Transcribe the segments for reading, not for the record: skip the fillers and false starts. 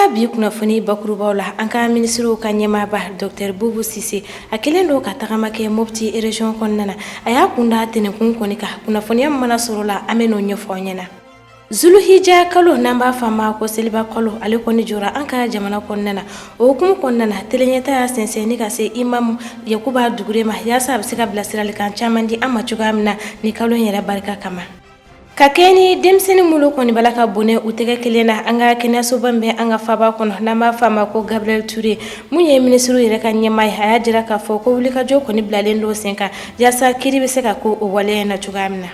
ka bi kunnafoni bakurubaw la, an ka minisiriw ka ɲɛmaaba Docteur Bubu Sise, a kɛlen don ka tagama kɛ Mopti région kɔnɔna na. A y'a kunda Tɛnɛnkun kɔni kan. Kunnafoniya min mana sɔrɔ la, an bɛ n'o ɲɛfɔ aw ɲɛna. Zuluhija kalo, n'an b'a fɔ a ma ko seliba kalo, ale kɔni jɔra an ka jamana kɔnɔna na. O hukumu kɔnɔna na, teleɲɛta y'a sɛnsɛn ni ka se imamu Yakuba Dugure ma, yaasa a bɛ se ka bilasiralikan caman di an ma cogoya min na ni kalo in yɛrɛ barika kama. Ka kɛ ni denmisɛnnin minnu kɔni b'a la ka bɔnɛ u tɛgɛ kelen na an ka kɛnɛyasoba min bɛ an ka faaba kɔnɔ, n'an b'a fɔ a ma ko Gabriel Touré, mun ye minisiriw yɛrɛ ka ɲɛmaa ye, a y'a jira k'a fɔ ko wulikajɔ kɔni bilalen don sen kan yaasa kiiri bɛ se ka ko o waleya in na cogoya min na.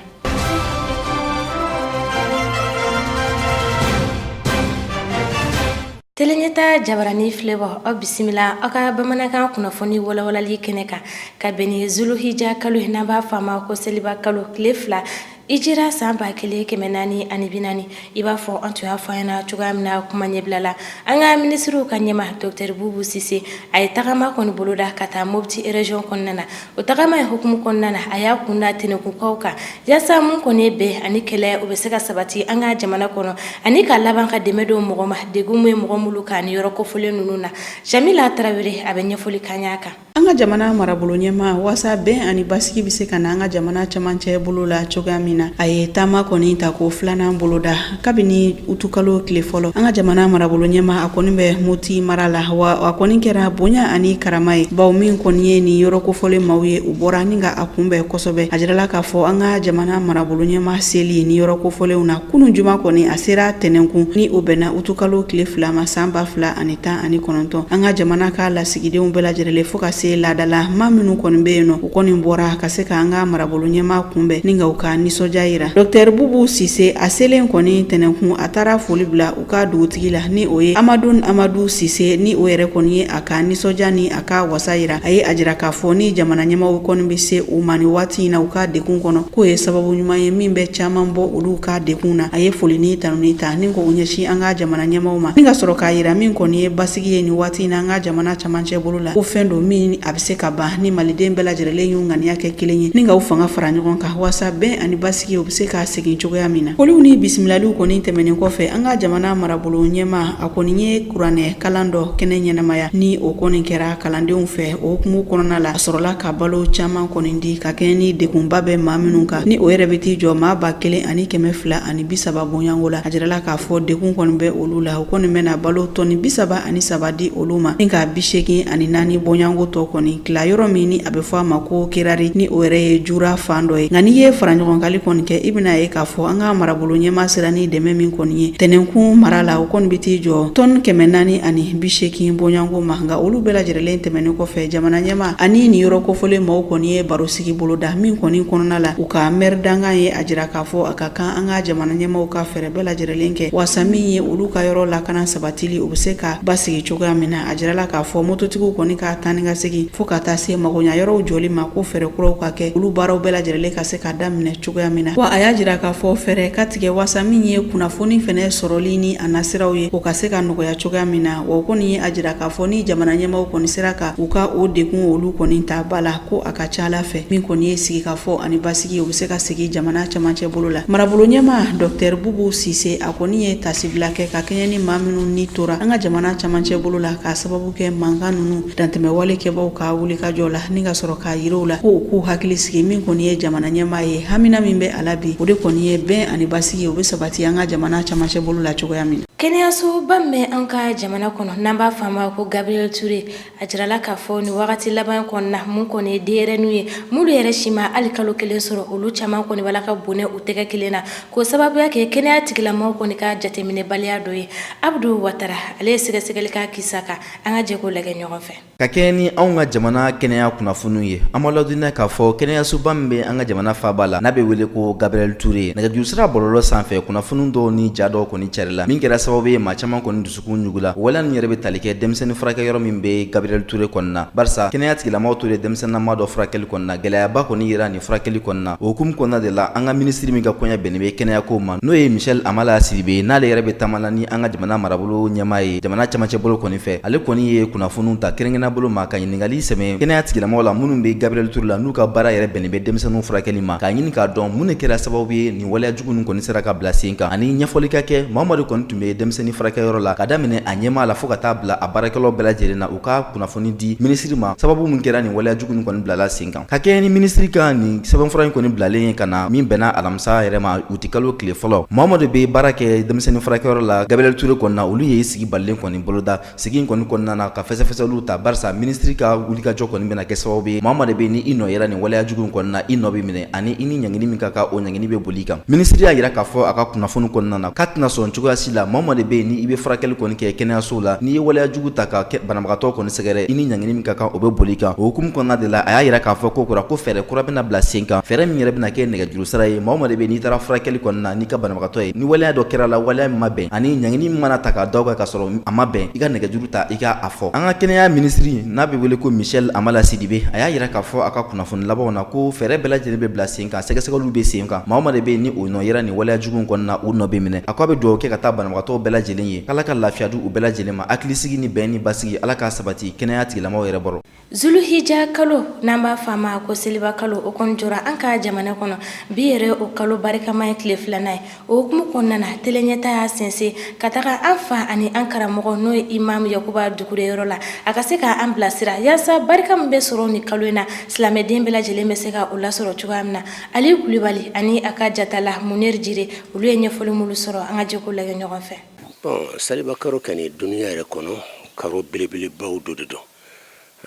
Teleɲɛta jabarani filɛbaaw, aw bisimila aw ka bamanankan kunnafoni walawalali kɛnɛ kan ka bɛn ni zuluhija kalo ye, n'an b'a fɔ a ma ko seliba kalo tile 2, hijira san 1440. I b'a fɔ an tun y'a fɔ an ɲɛna cogoya min na kuma ɲɛbila la, an ka minisiriw ka ɲɛmaa Docteur Bubu Sise, a ye tagama kɔni boloda ka taa Mopti région kɔnɔna na. O tagama in hukumu kɔnɔna na, a y'a kunda Tɛnɛnkunkaw kan yaasa mun kɔni ye bɛn ani kɛlɛ, o bɛ se ka sabati an ka jamana kɔnɔ, ani ka laban ka dɛmɛ don mɔgɔ ma degun min ye mɔgɔ minnu kan ni yɔrɔ kofɔlen ninnu na. Jamila Tarawele, a bɛ ɲɛfɔli k'an y'a kan. An ka jamana marabolo ɲɛmaa, waasa bɛn ani basigi bɛ se ka na an ka jamana camancɛ bolo la cogoya min na, a ye taama kɔni ta ko filanan boloda kabini utukalo tile fɔlɔ. An ka jamana marabolo ɲɛmaa, a kɔni bɛ Moti mara la, wa a kɔni kɛra bonya ani karama ye, bawo min kɔni ye nin yɔrɔ kofɔlen maaw ye, u bɔra ni ka a kunbɛn kosɛbɛ. A jirala k'a fɔ an ka jamana marabolo ɲɛmaa seli ni yɔrɔ kofɔlenw na kunun juma kɔni, a sera Tɛnɛnkun ni o bɛnna utukalo tile 2 ma san 2019. An ka jamana ka lasigidenw bɛɛ lajɛrɛlen, fo ka se laadala maa minnu kɔni bɛ yen nɔ, u kɔni bɔra ka se ka an ka marabolo ɲɛmaa kunbɛn ni ka u ka nisɔndiya yira. Docteur Bubu Sise, a selen kɔni Tɛnɛnkun, a taara foli bila u ka dugutigi la, ni o ye Amadu Amadu Sise, ni o yɛrɛ kɔni ye a ka nisɔndiya ni a ka wasa yira. A ye a jira k'a fɔ ni jamana ɲɛmaaw kɔni bɛ se u ma ni waati in na u ka degun kɔnɔ, k'o ye sababu ɲuman ye min bɛ caman bɔ olu ka degun na. A ye foli ni tanuni ta ni k'o ɲɛsin an ka jamana ɲɛmaaw ma, ni ka sɔrɔ k'a yira min kɔni ye basigi ye nin waati in na an ka jamana camancɛ bolo la, ko fɛn don min a bɛ se ka ban ni maliden bɛɛ lajɛrɛlen y'u ŋaniya kɛ kelen ye ni ka u fanga fara ɲɔgɔn kan, waasa bɛn ani basigi, o bɛ se ka segin cogoya min na. Foliw ni bisimilaliw kɔni tɛmɛnen kɔfɛ, an ka jamana marabolo ɲɛmaa, a kɔni ye kuranɛ kalan dɔ kɛnɛ ɲɛnamaya, ni o kɔni kɛra kalandenw fɛ. O hukumu kɔnɔna la, a sɔrɔla ka balo caman kɔni di ka kɛɲɛ ni degunba bɛ maa minnu kan, ni o yɛrɛ bɛ t'i jɔ maa 1230 bonyanko la. A jirala k'a fɔ degun kɔni bɛ olu la, o kɔni bɛna balo tɔni 33 di olu ma, ni ka 84 bonyanko tɔ kɔni tila yɔrɔ min ni a bɛ fɔ a ma ko Kerari, ni o yɛrɛ ye Jura fan dɔ ye. Nka n'i ye faraɲɔgɔnkali kɔni kɛ, i bɛna ye k'a fɔ an ka marabolo ɲɛmaa sera ni dɛmɛ min kɔni ye Tɛnɛnkun mara la, o kɔni bɛ t'i jɔ tɔni 480 bonyanko ma. Nka olu bɛɛ lajɛrɛlen tɛmɛnen kɔfɛ, jamana ɲɛmaa ani nin yɔrɔ kofɔlen maaw kɔni ye barosigi boloda min kɔni kɔnɔna la, u ka mɛri dankan ye a jira k'a fɔ a ka kan an ka jamana ɲɛmaaw ka fɛɛrɛ bɛɛ lajɛrɛlen kɛ waasa min ye olu ka yɔrɔ lakana sabatili, o bɛ se ka basigi cogoya min na. A jirala k'a fɔ mototigiw kɔni ka taa ni ka segin fo ka taa se magoɲa yɔrɔw jɔli ma, ko fɛɛrɛ kuraw ka kɛ olu baaraw bɛɛ lajɛrɛlen ka se ka daminɛ cogoya min na. Wa a y'a jira k'a fɔ fɛɛrɛ ka tigɛ waasa min ye kunnafoni fɛnɛ sɔrɔli ni a nasiraw ye, o ka se ka nɔgɔya cogoya min na. Wa o kɔni ye a jira k'a fɔ ni jamana ɲɛmaaw kɔni sera ka u ka o degun olu kɔni ta ba la, ko a ka ca ala fɛ min kɔni ye sigikafɔ ani basigi, o bɛ se ka segin jamana camancɛ bolo la. Marabolo ɲɛmaa Docteur Bubu Sise, a kɔni ye tasibila kɛ ka kɛɲɛ ni maa minnu ni tora an ka jamana camancɛ bolo la k'a sababu kɛ mankan ninnu dantɛmɛwale kɛbaw ka wulikajɔ la, ni ka sɔrɔ k'a yira u la ko u k'u hakili sigi. Min kɔni ye jamana ɲɛmaa ye, hamina min bɛ a la bi, o de kɔni ye bɛn ani basigi, o bɛ sabati an ka jamana camancɛ bolo la cogoya min na. Kɛnɛyasoba min bɛ an ka jamana kɔnɔ, n'an b'a fɔ a ma ko Gabriel Touré, a jirala k'a fɔ nin wagati laban kɔnɔna, mun kɔni ye denyɛrɛninw ye minnu yɛrɛ si ma hali kalo kelen sɔrɔ, olu caman kɔni b'a la ka bɔnɛ u tɛgɛ kelen na, k'o sababuya kɛ kɛnɛya tigilamɔgɔw kɔni ka jateminɛbaliya dɔ ye. Abdu Watara, ale ye sɛgɛsɛgɛli k'a kisa kan. An ka jɛ k'o lajɛ ɲɔgɔn fɛ. Ka kɛɲɛ ni anw ka jamana kɛnɛya kunnafoniw ye, an b'a ladɔnniya k'a fɔ kɛnɛyasoba min bɛ an ka jamana faaba la, n'a bɛ wele ko Gabriel Touré, nɛgɛjurusira bɔlɔlɔ sanfɛ, kunnafoni dɔw ni ja dɔw kɔni carila min kɛra sababu ye maa caman kɔni dusukun ɲugula. Waleya ninnu yɛrɛ bɛ tali kɛ denmisɛnnin furakɛ yɔrɔ min bɛ Gabriel Touré kɔnɔna na, barisa kɛnɛya tigilamaw tora denmisɛnninama dɔ furakɛli kɔnɔna na, gɛlɛyaba kɔni yera nin furakɛli kɔnɔna na. O hukumu kɔnɔna de la, an ka minisiri min ka koɲɛ bɛnnen bɛ kɛnɛyako ma, n'o ye Michel Hamala Sidibe, n'ale yɛrɛ bɛ taama na ni an ka jamana marabolo ɲɛmaa ye jamana camancɛ bolo kɔni fɛ, ale kɔni ye kunnafoniw ta kɛrɛnkɛrɛnnenya bolo ma ka ɲininkali sɛmɛ kɛnɛya tigilamɔgɔw la minnu bɛ Gabriel Touré la, n'u ka baara yɛrɛ bɛnnen bɛ denmisɛnninw furakɛli ma, k'a ɲini k'a dɔn mun de kɛra sababu ye nin waleya jugu ninnu kɔni sera ka bila sen kan, ani ɲɛfɔli ka kɛ maa o maa de kɔni tun bɛ denmisɛnnin furakɛyɔrɔ la, ka daminɛ a ɲɛmaa la fo ka taa bila a baarakɛlaw bɛɛ lajɛlen na, u ka kunnafoni di minisiri ma sababu min kɛra nin waleya jugu ninnu kɔni bilala sen kan. Ka kɛɲɛ ni minisiri ka nin sɛbɛnfura in kɔni bilalen ye ka na, min bɛnna alamisa yɛrɛ ma, utikalo tile fɔlɔ, maa o maa de bɛ baara kɛ denmisɛnnin furakɛyɔrɔ la Gabriel Touré kɔni na, olu ye sigi balilen kɔni boloda. Sigi in kɔni kɔnɔna na, ka fɛsɛfɛsɛliw ta, barisa minisiri ka wulikajɔ kɔni bɛna kɛ sababu ye, maa o maa de bɛ ni i nɔ yera nin waleya jugu in kɔni na, i nɔ bɛ minɛ, ani i ni ɲangini min ka kan, o ɲangini bɛ boli i kan. Minisiri y'a jira k'a fɔ a ka kunnafoni kɔnɔna na k'a tɛna sɔn cogoya si la, maa o maa de bɛ yen ni i bɛ furakɛli kɔni kɛ kɛnɛyasow la, n'i ye waleya jugu ta ka banabagatɔ kɔni sɛgɛrɛ, i ni ɲangini min ka kan, o bɛ boli i kan. O hukumu kɔnɔna de la, a y'a jira k'a fɔ ko kura ko fɛɛrɛ kura bɛna bila sen kan, fɛɛrɛ min yɛrɛ bɛna kɛ nɛgɛjuru sira ye. Maa o maa de bɛ n'i taara furakɛli kɔni na n'i ka banabagatɔ ye, ni waleya dɔ kɛra la, waleya min ma bɛn, ani ɲangini min mana ta k'a da kan ka sɔrɔ a ma bɛn, i ka nɛgɛjuru ta, i ka a fɔ. An ka kɛnɛya minisiri n'a bɛ wele ko Michel Hamala Sidibe, a y'a jira k'a fɔ a ka kunnafoni labanw na ko fɛɛrɛ bɛɛ lajɛlen bɛ bila sen kan, sɛgɛsɛgɛliw bɛ sen kan. Maa o maa de bɛ yen ni o nɔ yera nin waleya jugu in kɔni na, u nɔ bɛ minɛ. A ko a bɛ dugawu kɛ ka taa banabagatɔw bɛɛ lajɛlen ye, k'Ala ka lafiya di u bɛɛ lajɛlen ma, hakilisigi ni bɛn ni basigi, Ala k'a sabati kɛnɛya tigilamɔgɔw yɛrɛ bɔrɔ. Zuluhija kalo, n'an b'a fɔ a ma ko seliba kalo, o kɔni jɔra an ka jamana kɔnɔ bi yɛrɛ. O kalo barikama ye tile filanan ye. O hukumu kɔnɔna na, Tele Ɲɛta y'a sinsin ka taga an fa ani an karamɔgɔ, n'o ye Imam Yakuba Dukure yɔrɔ la, a ka se k'an bilasira yaasa barika min bɛ sɔrɔ nin kalo in na, silamɛden bɛɛ lajɛlen bɛ se ka o lasɔrɔ cogoya min na. Ali Kulibali ani a ka jatala Munir Jire, olu ye ɲɛfɔli minnu sɔrɔ, an ka jɛ k'o lajɛ ɲɔgɔn fɛ. Bon, saliba karo kɔni, dunuya yɛrɛ kɔnɔ, karo belebelebaw dɔ de don.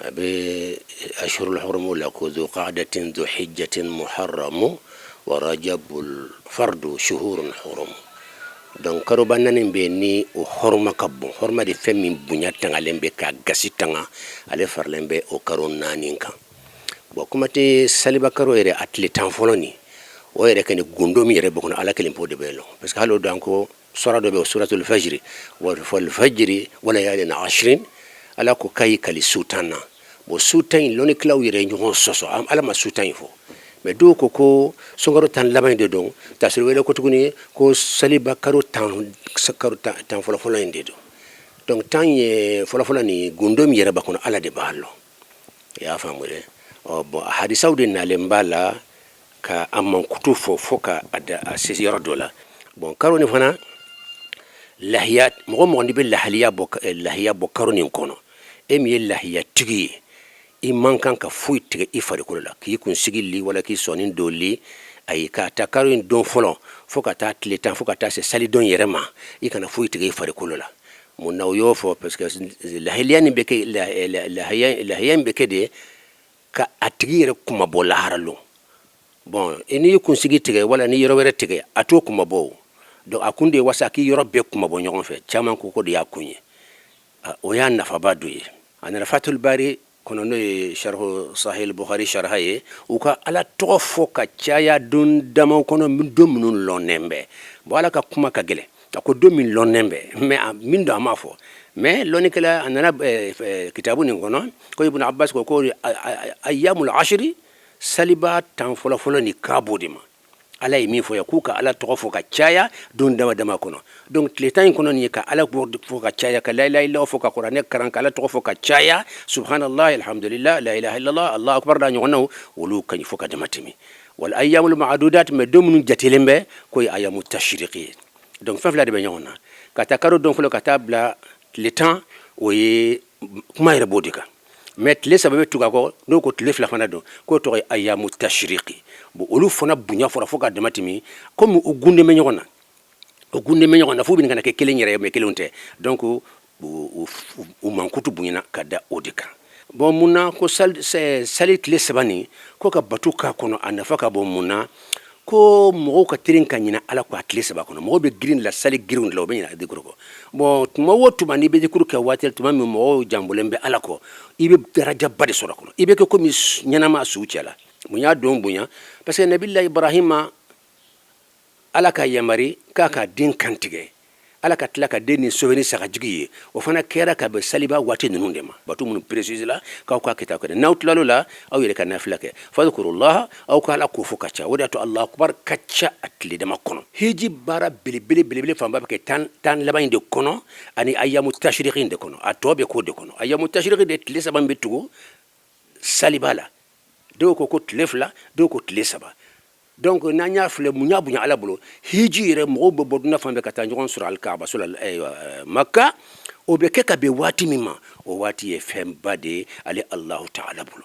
A bɛ ashurul hurumu la ko zu qa'datin zu hijjatin muharramu wa rajabul fardu shuhurun hurum. Donc karoba naani bɛ ni o hɔrɔma ka bon, hɔrɔma de fɛn min bonya tangalen bɛ ka gasi tanga, ale faralen bɛ o karo naani kan. Bon, kuma tɛ saliba karo yɛrɛ, a tile 10 fɔlɔ nin, o yɛrɛ kɛ ni gundo min yɛrɛ bɛ kɔnɔ, Ala kelen po de bɛ lɔn, parce que hali o don ko sura dɔ bɛ, suratul fajiri wal fajiri wa layalin ashirin, Ala ko k'a y'i kali su 10 na. Bon, su 10 in, lɔnnikɛlaw yɛrɛ ye ɲɔgɔn sɔsɔ, Ala ma su 10 in fɔ, mais dɔw ko ko sunkalo 10 laban in de don. Tafsiri wɛrɛ ko tuguni ko saliba karo 10 fɔlɔfɔlɔ in de don. Donc 10 ye fɔlɔfɔlɔ nin, gundo min yɛrɛ b'a kɔnɔ, Ala de b'a lɔn. I y'a faamu dɛ? Ɔ bon, hadisaw de nalen b'a la ka a mankutu fɔ fo ka a se yɔrɔ dɔ la. Bon, karo nin fana lahiya, mɔgɔ mɔgɔ n'i bɛ lahiya bɔ karo nin kɔnɔ, e min ye lahiyatigi ye, i man kan ka foyi tigɛ i farikolo la, k'i kunsigi li wala k'i sɔnin dɔ li. Ayi, k'a ta karo in don fɔlɔ fo ka taa tile 10, fo ka taa se salidon yɛrɛ ma, i kana foyi tigɛ i farikolo la. Mun na o y'o fɔ? Parce que lahiliya nin bɛ kɛ, lahiya in bɛ kɛ de ka a tigi yɛrɛ kumabɔ lahara lon. Bon, n'i y'i kunsigi tigɛ wala n'i yɔrɔ wɛrɛ tigɛ, a t'o kumabɔ. Donc a kun de ye wasa k'i yɔrɔ bɛɛ kumabɔ ɲɔgɔn fɛ. Caman ko ko de y'a kun ye, o y'a nafaba dɔ ye. A nana Fatul Bari kɔnɔ, n'o ye sharhu Sahih Bukhari sharha ye, u ka Ala tɔgɔ fɔ ka caya don dama kɔnɔ, don minnu lɔnnen bɛ. Bon, Ala ka kuma ka gɛlɛn, a ko don min lɔnnen bɛ, mais min don, a m'a fɔ. Mais lɔnnikɛla, a nana kitabu nin kɔnɔ ko Ibn Abbas ko ko ayyamul ashri, saliba 10 fɔlɔfɔlɔ ni k'a b'o de ma. Ala ye min fɔ yan, k'u ka Ala tɔgɔ fɔ ka caya don dama dama kɔnɔ. Donc tile 10 in kɔnɔ nin ye ka Ala fɔ ka caya, ka la ilaha illallah fɔ, ka kuranɛ karan, ka Ala tɔgɔ fɔ ka caya, subhanallah, alhamdulillah, la ilaha illallah, allahu akbar da ɲɔgɔnnaw, olu ka ɲi fo ka dama tɛmɛ. Wal ayyamul ma'dudat, mais don minnu jatelen bɛ k'o ye ayyamu tashriqi ye. Donc fɛn fila de bɛ ɲɔgɔn na: ka taa karo don fɔlɔ ka taa bila tile 10, o ye kuma yɛrɛ b'o de kan. Mais tile 3 bɛ tugu a kɔ, n'o ko tile 2 fana don, k'o tɔgɔ ye ayamu tashriqi. Bon, olu fana bonya fɔra fo ka dama tɛmɛ, komi u gunden bɛ ɲɔgɔn na, u gunden bɛ ɲɔgɔn na f'u bɛ ka na kɛ kelen yɛrɛ ye, mais kelenw tɛ. Donc u mankutu bonyana ka da o de kan. Bon, mun na ko sali tile 3 nin, ko ka bato k'a kɔnɔ, a nafa ka bon? Mun na ko mɔgɔw ka teli ka ɲinɛ Ala kɔ a tile 3 kɔnɔ? Mɔgɔw bɛ girin la, sali girin la, u bɛ ɲinɛ dikuru kɔ. Bon, tuma o tuma n'i bɛ dikuru kɛ waati, tuma min mɔgɔw janbolen bɛ Ala kɔ, i bɛ darajaba de sɔrɔ a kɔnɔ, i bɛ kɛ komi ɲɛnama su cɛ la. Mun y'a don bonya? Parce que Nabila Ibrahima, Ala ka yamari k'a ka den kantigɛ, Ala ka tila ka den nin sauver ni sagajigi ye, o fana kɛra ka bɛn saliba waati ninnu de ma. Bato minnu préciser la k'aw k'a kɛ tan kɛ, n'aw tilal'o la, aw yɛrɛ ka nafila kɛ. Fadhkurullah, aw ka Ala ko fɔ ka ca. O de y'a to Allahu akbar ka ca a tile dama kɔnɔ. Hiji baara belebele belebele fanba bɛ kɛ 10 laban in de kɔnɔ ani ayamu tashriqi in de kɔnɔ. A tɔ bɛ k'o de kɔnɔ. Ayamu tashriqi de tile 3 min bɛ tugu saliba la. Dɔw ko ko tile 2, dɔw ko tile 3. Donc n'an y'a filɛ, mun y'a bonya Ala bolo? Hiji yɛrɛ, mɔgɔw bɛ bɔ dunya fan bɛɛ ka taa ɲɔgɔn sɔrɔ alikabaso la Maka. O bɛ kɛ ka bɛn waati min ma, o waati ye fɛnba de ye ale Alahu taala bolo.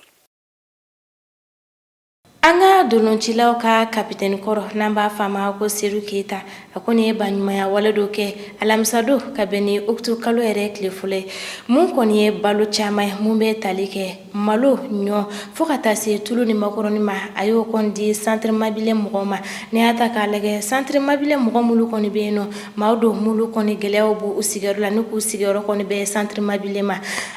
An ka doloncilaw ka kapitɛni kɔrɔ, n'an b'a fɔ a ma ko Sedu Keyita, a kɔni ye baɲumanya wale dɔ kɛ alamisadon ka bɛn ni uti kalo yɛrɛ tile fɔlɔ ye. Mun kɔni ye balo caman ye, mun bɛ tali kɛ malo, ɲɔ, fo ka taa se tulu ni makɔrɔni ma, a y'o kɔni di centre Mabilɛ mɔgɔw ma. N'i y'a ta k'a lajɛ, centre Mabilɛ mɔgɔ minnu kɔni bɛ yen nɔ, maaw don minnu kɔni gɛlɛyaw b'u sigiyɔrɔ la, ni k'u sigiyɔrɔ kɔni bɛ centre Mabilɛ ma.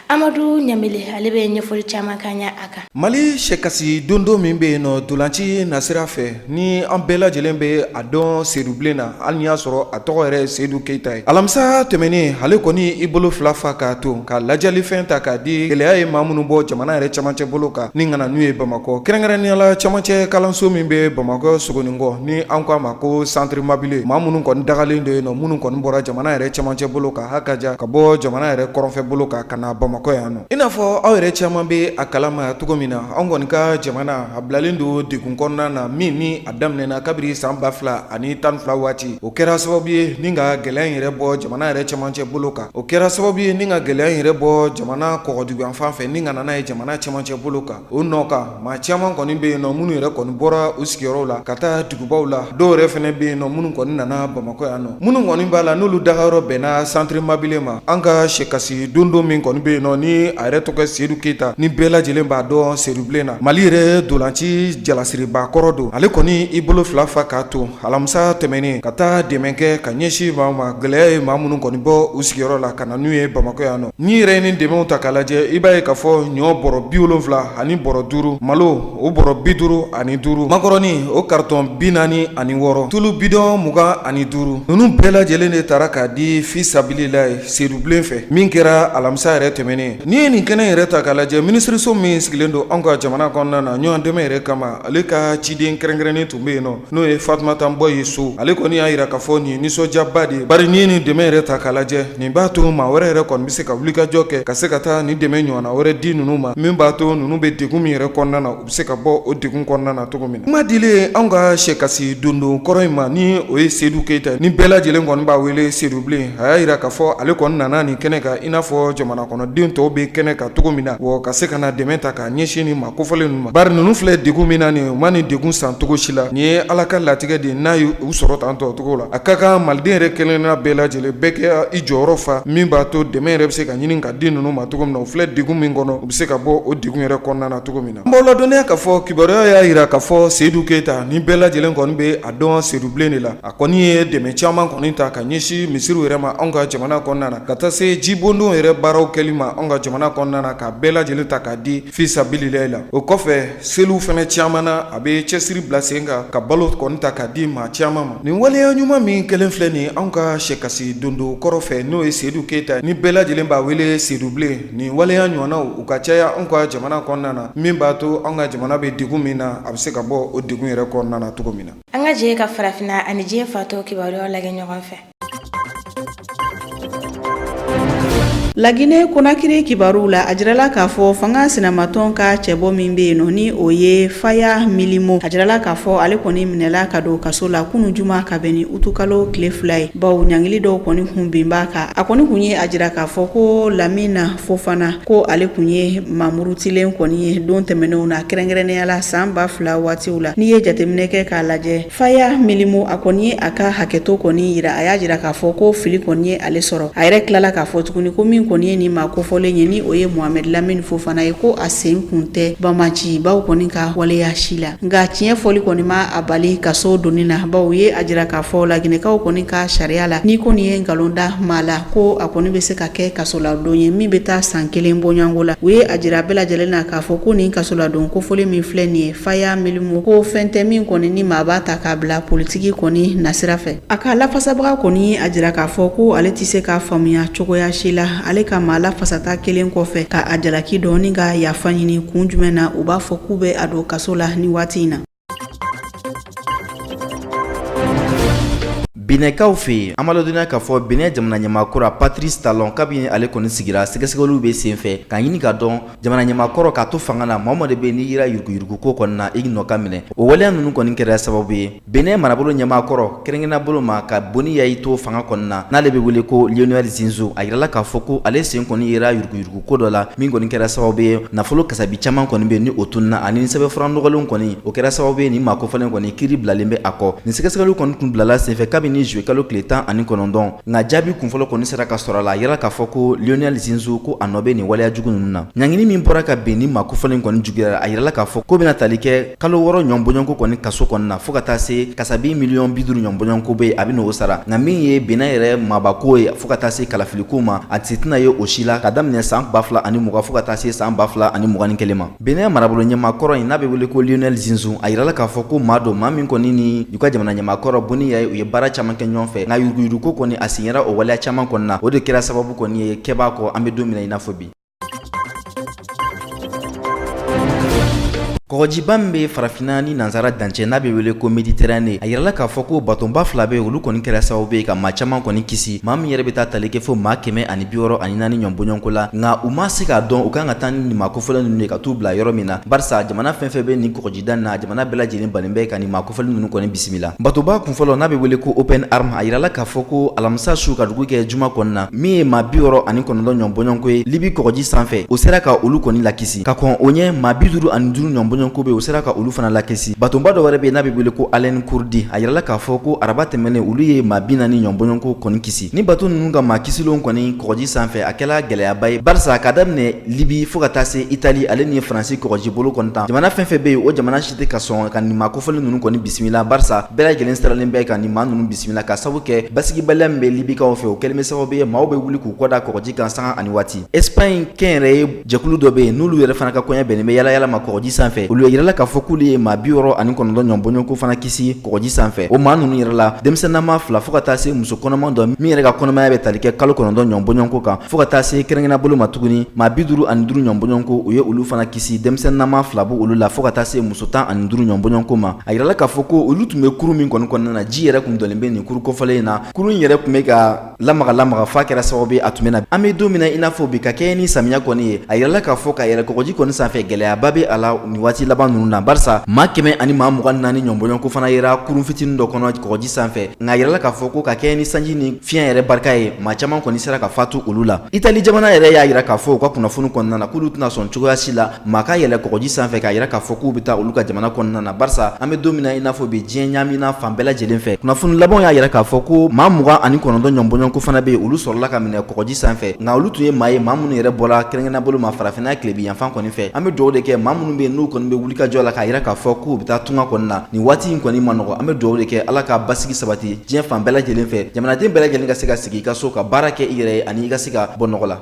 Amadu Ɲamele, ale bɛ ɲɛfɔli caman k'an ye a kan. Mali sɛkasi dondo min bɛ yen nɔ ntolanci nasira fɛ, ni an bɛɛ lajɛlen bɛ a dɔn Sedubilen na, hali n'i y'a sɔrɔ a tɔgɔ yɛrɛ ye Sedu Keyita ye. Alamisa tɛmɛnen, ale kɔni i bolo fila fa k'a to ka lajɛlifɛn ta k'a di gɛlɛya ye maa minnu bɔ jamana yɛrɛ camancɛ bolo kan ni ka na n'u ye Bamakɔ, kɛrɛnkɛrɛnnenya la camancɛ kalanso min bɛ Bamakɔ Sogoninkɔ, ni an ko a ma ko centre Mabilé. Maa minnu kɔni dagalen don yen nɔ, minnu kɔni bɔra jamana yɛrɛ camancɛ bolo kan, ha ka ja ka bɔ jamana yɛrɛ kɔrɔnfɛ bolo kan ka na Bamakɔ yan nɔ. I n'a fɔ aw yɛrɛ caman bɛ a kalama cogo min na, anw kɔni ka jamana a bilalen don degun kɔnɔna na min ni a daminɛna kabiri san 2012 waati. O kɛra sababu ye ni ka gɛlɛya in yɛrɛ bɔ jamana yɛrɛ camancɛ bolo kan. O kɛra sababu ye ni ka gɛlɛya in yɛrɛ bɔ jamana kɔgɔduguyanfan fɛ ni ka na n'a ye jamana camancɛ bolo kan. O nɔ kan, maa caman kɔni bɛ yen nɔ minnu yɛrɛ kɔni bɔra u sigiyɔrɔw la ka taa dugubaw la. Dɔw yɛrɛ fana bɛ yen nɔ minnu kɔni nana Bamakɔ yan nɔ. Minnu kɔni b'a la n'olu dagayɔrɔ bɛnna centre Mabilé ma, an ka sɛkasi dondo min kɔni bɛ yen nɔ ni a yɛrɛ tɔgɔ Sedu Keyita, ni bɛɛ lajɛlen b'a dɔn Sedubilen na, Mali yɛrɛ ntolanci jalasiriba kɔrɔ don. Ale kɔni i bolo fila fa k'a to alamisa tɛmɛnen ka taa dɛmɛ kɛ ka ɲɛsin maa ma, gɛlɛya ye maa minnu kɔni bɔ u sigiyɔrɔ la ka na n'u ye Bamakɔ yan nɔ. N'i yɛrɛ ye nin dɛmɛw ta k'a lajɛ, i b'a ye k'a fɔ ɲɔ bɔrɔ 75 ani bɔrɔ 5, malo o bɔrɔ 55, makɔrɔni o karitɔn 46, tulu bidɔn 25, ninnu bɛɛ lajɛlen de tara k'a di fi sabililayi Sedubilen fɛ, min kɛra alamisa yɛrɛ tɛmɛnen. N'i ye nin kɛnɛ yɛrɛ ta k'a lajɛ, minisiriso min sigilen don anw ka jamana kɔnɔna na ɲɔgɔn dɛmɛ yɛrɛ kama, ale ka ciden kɛrɛnkɛrɛnnen tun bɛ yen nɔ, n'o ye Fatumata Nbɔyi So. Ale kɔni y'a jira k'a fɔ nin ye nisɔndiyaba de ye, bari n'i ye nin dɛmɛ yɛrɛ ta k'a lajɛ, nin b'a to maa wɛrɛ yɛrɛ kɔni bɛ se ka wulikajɔ kɛ ka se ka taa nin dɛmɛ ɲɔgɔnna wɛrɛ di ninnu ma, min b'a to ninnu bɛ degun min yɛrɛ kɔnɔna na, u bɛ se ka bɔ o degun kɔnɔna na cogo min na. Kuma dilen anw ka sɛkasi dondo kɔrɔ in ma, ni o ye Sedu Keyita, ni bɛɛ lajɛlen kɔni b'a wele Sedubilen, a y'a jira k'a fɔ ale kɔni nana nin kɛnɛ kan i n'a fɔ jamana kɔnɔden tɔw bɛ kɛnɛ kan cogo min na, wa ka se ka na dɛmɛ ta k'a ɲɛsin nin maa kofɔlen ninnu ma, bari ninnu filɛ degun min na nin, u ma nin degun san cogo si la. Nin ye Ala ka latigɛ de ye n'a ye u sɔrɔ tan tɔ cogo la. A ka kan Maliden yɛrɛ kelenna bɛɛ lajɛlen bɛɛ kɛ i jɔyɔrɔ fa, min b'a to dɛmɛ yɛrɛ bɛ se ka ɲini ka di ninnu ma cogo min na. U filɛ degun min kɔnɔ, u bɛ se ka bɔ o degun yɛrɛ kɔnɔna na cogo min na. An b'aw ladɔnniya k'a fɔ kibaruya y'a jira k'a fɔ Seyidu Keyita, ni bɛɛ lajɛlen kɔni bɛ a dɔn Sedubilen de la, a kɔni ye dɛmɛ caman kɔni ta ka ɲɛsin misiriw yɛrɛ ma anw ka jamana kɔnɔna na, ka taa se jibondon yɛrɛ baaraw kɛli ma anw ka jamana kɔnɔna na, ka bɛɛ lajɛlen ta k'a di fi sabililayi la. O kɔfɛ, seliw fana caman na, a bɛ cɛsiri bila sen kan ka balo kɔni ta k'a di maa caman ma. Nin waleya ɲuman min kɛlen filɛ nin anw ka sɛkasi dondo kɔrɔ fɛ, n'o ye Seyidu Keyita, ni bɛɛ lajɛlen b'a wele Sedubilen, nin waleya ɲɔgɔnnaw u ka caya anw ka jamana kɔnɔna na, min b'a to anw ka jamana bɛ degun min na, a bɛ se ka bɔ o degun yɛrɛ kɔnɔna na cogo min na. An ka jɛ ka farafinna ani diɲɛ fan tɔw kibaruyaw lajɛ ɲɔgɔn fɛ. Laginɛ Konakiri kibaruw la, a jirala k'a fɔ fanga sinamatɔn ka cɛbɔ min bɛ yen nɔ, ni o ye Faya Milimo, a jirala k'a fɔ ale kɔni minɛla ka don kaso la kunun juma ka bɛn ni utukalo tile 2 ye, bawo ɲangili dɔw kɔni kun bin b'a kan. A kɔni kun ye a jira k'a fɔ ko Lamina Fofana, ko ale kun ye maa murutilen kɔni ye don tɛmɛnenw na, kɛrɛnkɛrɛnnenya la san 2000 waatiw la. N'i ye jateminɛ kɛ k'a lajɛ, Faya Milimo, a kɔni ye a ka hakɛto kɔni jira. A y'a jira k'a fɔ ko fili kɔni ye ale sɔrɔ. A yɛrɛ tilala k'a fɔ tuguni ko min min kɔni ye nin maa kofɔlen ye, ni o ye Mohamed Lamine Fofana ye, ko a sen kun tɛ banbaancibaw kɔni ka waleya si la. Nka tiɲɛ fɔli kɔni ma a bali kaso donni na, bawo u ye a jira k'a fɔ laginɛkaw kɔni ka sariya la, n'i kɔni ye nkalon da maa la, ko a kɔni bɛ se ka kɛ kasoladon ye min bɛ taa san 1 bɔɲɔgɔnko la. U ye a jira bɛɛ lajɛlen na k'a fɔ ko nin kasoladon kofɔlen min filɛ nin ye, Faya Milimo, ko fɛn tɛ min kɔni ni maa b'a ta k'a bila politiki kɔni nasira fɛ. A ka lafasabaga kɔni ye a jira k'a fɔ ko ale tɛ se k'a faamuya cogoya si la, ale ka maa lafasata kelen kɔfɛ ka a jalaki dɔn ni ka yafa ɲini, kun jumɛn na u b'a fɔ k'u bɛ a don kaso la ni waati in na. Benɛkaw fɛ yen, an b'a ladɔnniya k'a fɔ Benɛ jamana ɲɛmaa kura Patrice Talon, kabini ale kɔni sigira, sɛgɛsɛgɛliw bɛ senfɛ k'a ɲini k'a dɔn jamana ɲɛmaa kɔrɔ k'a to fanga na, maa o maa de bɛ yen n'i yera yuruguyurugu ko kɔni na, i nɔ ka minɛ. O waleya ninnu kɔni kɛra sababu ye Benɛ marabolo ɲɛmaa kɔrɔ, kɛrɛnkɛrɛnnenya bolo ma ka Boni Yayi to fanga kɔni na, n'ale bɛ wele ko Lionel Zinsou, a yirala k'a fɔ ko ale sen kɔni yera yuruguyurugu ko dɔ la min kɔni kɛra sababu ye nafolo kasabi caman kɔni bɛ ni o tununna, ani sɛbɛnfura nɔgɔlenw kɔni, o kɛra sababu ye nin maa kofɔlen kɔni kiiri bilalen bɛ a kɔ. Nin sɛgɛsɛgɛliw kɔni tun bilala senfɛ kabini juillet kalo tile 19, nka jaabi kunfɔlɔ kɔni sera ka sɔrɔ a la. A yirala k'a fɔ ko Lionel Zinsou, ko a nɔ bɛ nin waleya jugu ninnu na. Ɲangini min bɔra ka bin nin maa kofɔlen kɔni juguyara, a yirala k'a fɔ k'o bɛna tali kɛ kalo 6 ɲɔgɔn bɔɲɔgɔnko kɔni kaso kɔni na, fo ka taa se kasabi miliyɔn 50 ɲɔgɔn bɔɲɔgɔnko bɛ yen, a bɛ n'o sara. Nka min ye Benin yɛrɛ maabako ye, fo ka taa se kalafiliko ma, a se tɛna ye o si la ka daminɛ san 2020 fo ka taa se san 2021 ma. Benin marabolo ɲɛmaa kɔrɔ in, n'a bɛ wele ko Lionel Zinsou, a yirala k'a fɔ ko maa don, maa min kɔni ni u ka jamana ɲɛmaa kɔrɔ Boni Yayi, u ye baara caman kɛ ɲɔgɔn fɛ, nka yuruguyurugu ko kɔni, a sen yera o waleya caman kɔni na. O de kɛra sababu kɔni ye kɛbaa kɔ an bɛ don min na i n'a fɔ bi. Kɔgɔjiba min bɛ farafinna ni nansara dancɛ, n'a bɛ wele ko Méditerranée, a yirala k'a fɔ ko batonba fila bɛ, olu kɔni kɛra sababu ye ka maa caman kɔni kisi, maa min yɛrɛ bɛ taa tali kɛ fo maa 164 ɲɔgɔn bɔɲɔgɔnko la. Nka u ma se k'a dɔn u kan ka taa ni maa kofɔlen ninnu ye ka t'u bila yɔrɔ min na, barisa jamana fɛn fɛn bɛ nin kɔgɔjida na, jamana bɛɛ lajɛlen bannen bɛ ka nin maa kofɔlen ninnu kɔni bisimila. Batoba kunfɔlɔ, n'a bɛ wele ko Open Arm, a yirala k'a fɔ ko alamisa su ka dugu kɛ juma kɔni na, min ye maa 69 ɲɔgɔn bɔɲɔgɔnko ye Libi kɔgɔji sanfɛ, o sera ka olu kɔni lakisi. Ka kɔn o ɲɛ, maa 55 ɲɔgɔn bɔɲɔgɔnko bɛ, o sera ka olu fana lakisi. Batonba dɔ wɛrɛ bɛ yen, n'a bɛ wele ko Alan Kurdi, a yirala k'a fɔ ko araba tɛmɛnen, olu ye maa 40 ɲɔgɔn bɔɲɔgɔnko kɔni kisi. Ni bato ninnu ka maa kisilenw kɔni kɔgɔji sanfɛ, a kɛla gɛlɛyaba ye, barisa ka daminɛ Libi fo ka taa se Itali, ale ni Faransi kɔgɔji bolo kɔni tan, jamana fɛn fɛn bɛ yen, o jamana si tɛ ka sɔn ka nin maa kofɔlen ninnu kɔni bisimila, barisa bɛɛ lajɛlen sirannen bɛ ka nin maa ninnu bisimila, ka sabu kɛ basigibaliya min bɛ Libikaw fɛ, o kɛlen bɛ sababu ye maaw bɛ wuli k'u kɔ da kɔgɔji kan sanga ani waati. Espagne kɛnyɛrɛye jɛkulu dɔ bɛ yen, n'olu yɛrɛ fana ka koɲɛ bɛnnen bɛ yalayala ma kɔgɔji sanfɛ, olu yirala k'a fɔ k'olu ye maa 69 ɲɔgɔn bɔɲɔgɔnko fana kisi kɔgɔji sanfɛ. O maa ninnu yɛrɛ la, denmisɛnnama fila fo ka taa se muso kɔnɔman dɔ min yɛrɛ ka kɔnɔmaya bɛ tali kɛ kalo 9 ɲɔgɔn bɔɲɔgɔnko kan, fo ka taa se kɛrɛnkɛrɛnnenya bolo ma tuguni maa 55 ɲɔgɔn bɔɲɔgɔnko, u ye olu fana kisi. Denmisɛnnama fila b'olu la fo ka taa se muso 15 ɲɔgɔn bɔɲɔgɔnko ma. A yirala k'a fɔ ko olu tun bɛ kurun min kɔni kɔnɔna na, ji yɛrɛ tun dɔlen bɛ nin kurun kofɔlen in na. Kurun in yɛrɛ tun bɛ ka lamaga lamaga f'a kɛra sababu ye a tun bɛ na. An bɛ don min na i n'a fɔ bi, ka kɛɲɛ ni samiya kɔni ye, a yirala k'a fɔ ka yɛlɛ kɔgɔji kɔni sanfɛ, gɛlɛyaba bɛ a la nin waati laban ninnu na, barisa maa 124 ɲɔgɔn bɔɲɔgɔnko fana yera kurun fitinin dɔ kɔnɔ kɔgɔji sanfɛ. Nka a yirala k'a fɔ ko ka kɛɲɛ ni sanji ni fiɲɛ yɛrɛ barika ye, maa caman kɔni sera ka fatu olu la. Itali jamana yɛrɛ y'a yira k'a fɔ u ka kunnafoni kɔnɔna na k'olu tɛna sɔn cogoya si la maa ka yɛlɛ kɔgɔji sanfɛ k'a yira k'a fɔ k'u bɛ taa olu ka jamana kɔnɔna na, barisa an bɛ don min na i n'a fɔ bi, diɲɛ ɲaamina fan bɛɛ lajɛlen fɛ. Kunnafoni labanw y'a yira k'a fɔ ko maa 29 ɲɔgɔn bɔɲɔgɔnko fana bɛ yen, olu sɔrɔla ka minɛ kɔgɔji sanfɛ, nka olu tun ye maa ye, maa minnu yɛrɛ bɔra kɛrɛnkɛrɛnnenya bolo ma farafinna tilebin yanfan kɔni fɛ. An bɛ dugawu de kɛ maa minnu bɛ yen, n'u kɔni bɛ wulikajɔ la k'a yira k'a fɔ k'u bɛ taa tunga kɔni na, nin waati in kɔni man nɔgɔ. An bɛ dugawu de kɛ Ala ka basigi sabati diɲɛ fan bɛɛ lajɛlen fɛ, jamanaden bɛɛ lajɛlen ka se ka sigi i ka so ka baara kɛ i yɛrɛ ye, ani i ka se ka bɔ nɔgɔ la.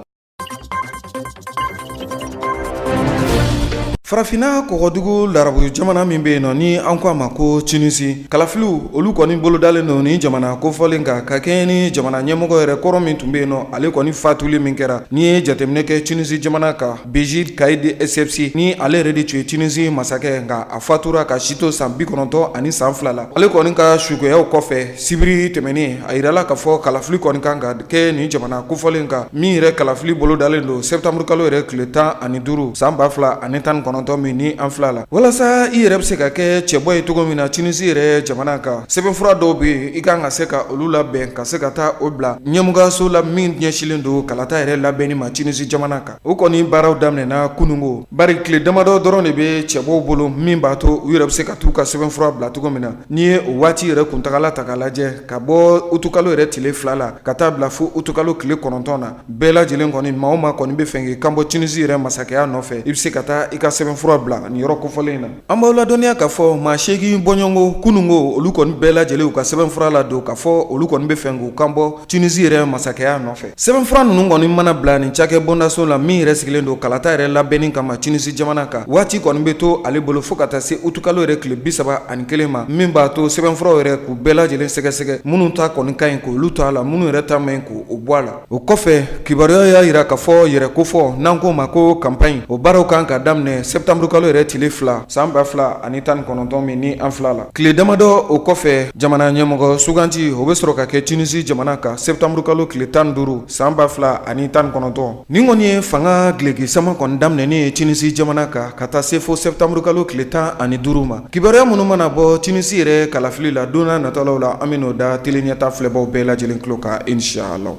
Farafinna kɔgɔdugu larabu jamana min bɛ yen nɔ, ni an ko a ma ko Tunisi, kalafiliw olu kɔni bolodalen don ni jamana kofɔlen kan, ka kɛɲɛ ni jamana ɲɛmɔgɔ yɛrɛ kɔrɔ min tun bɛ yen nɔ, ale kɔni fatuli min kɛra. N'i ye jateminɛ kɛ Tunisi jamana kan, Beji Kayidi Esebsi, ni ale yɛrɛ de tun ye Tunisi masakɛ, nka a fatura ka si to san 92 la. Ale kɔni ka sukoyaw kɔfɛ sibiri tɛmɛnen, a yirala k'a fɔ kalafili kɔni kan ka kɛ nin jamana kofɔlen kan, min yɛrɛ kalafili bolodalen don sɛtanburukalo yɛrɛ tile 15 san 2019. 19 min ni an filɛ la, walasa i yɛrɛ bɛ se ka kɛ cɛbɔ ye cogo min na Tunisie yɛrɛ jamana kan, sɛbɛnfura dɔw bɛ yen i ka kan ka se ka olu labɛn ka se ka taa o bila ɲɛmɔgɔyaso la min ɲɛsinlen don kalata yɛrɛ labɛnni ma Tunisie jamana kan. O kɔni baaraw daminɛna kunungo, bari tile damadɔ dɔrɔn de bɛ cɛbɔw bolo min b'a to u yɛrɛ bɛ se ka t'u ka sɛbɛnfura bila cogo min na. N'i ye o waati yɛrɛ kuntagala ta k'a lajɛ ka bɔ utukalo yɛrɛ tile 2 la ka taa bila fo utukalo tile 9 na, bɛɛ lajɛlen kɔni maa o maa kɔni bɛ fɛ k'i kanbɔ Tunisie yɛrɛ masakɛya nɔfɛ, i bɛ se ka taa i ka sɛbɛnfura bila nin yɔrɔ kofɔlen in na. An b'aw ladɔnniya k'a fɔ maa 8 bɔɲɔgɔnko kunungo, olu kɔni bɛɛ lajɛlen u ka sɛbɛnfura ladon k'a fɔ olu kɔni bɛ fɛ k'u kanbɔ Tunisie yɛrɛ masakɛya nɔfɛ. Sɛbɛnfura ninnu kɔni mana bila nin cakɛ bondaso la min yɛrɛ sigilen don kalata yɛrɛ labɛnni kama Tunisie jamana kan, waati kɔni bɛ to ale bolo fo ka taa se utukalo yɛrɛ tile 31 ma, min b'a to sɛbɛnfuraw yɛrɛ k'u bɛɛ lajɛlen sɛgɛsɛgɛ, minnu ta kɔni ka ɲi k'olu to a la, minnu yɛrɛ ta man ɲi k'o bɔ a la. O kɔfɛ, kibaruya y'a jira k'a fɔ yɛrɛ kofɔ n'an k'o ma ko campagne, o baaraw kan ka daminɛ sɛtanburukalo yɛrɛ tile 2 san 2019 min ni an filɛ la. Tile damadɔ o kɔfɛ, jamana ɲɛmɔgɔ suganti o bɛ sɔrɔ ka kɛ Tunisie jamana kan sɛtanburukalo tile 15 san 2019. Nin kɔni ye fanga duloki sama kɔni daminɛnen ye Tunisie jamana kan ka taa se fo sɛtanburukalo tile 15 ma. Kibaruya minnu mana bɔ Tunisie yɛrɛ kalafili la don nataw la, an bɛn'o da Tele Ɲɛta filɛbaw bɛɛ lajɛlen tulo kan inshallah.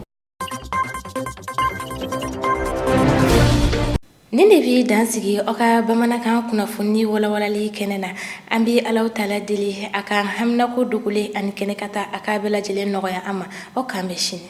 Nin de bɛ dan sigi aw ka bamanankan kunnafoni walawalali kɛnɛ na. An bɛ Alahu taala deli a ka haminako dogolen ani kɛnɛ ka taa a k'a bɛɛ lajɛlen nɔgɔya an ma. Aw k'an bɛn sini.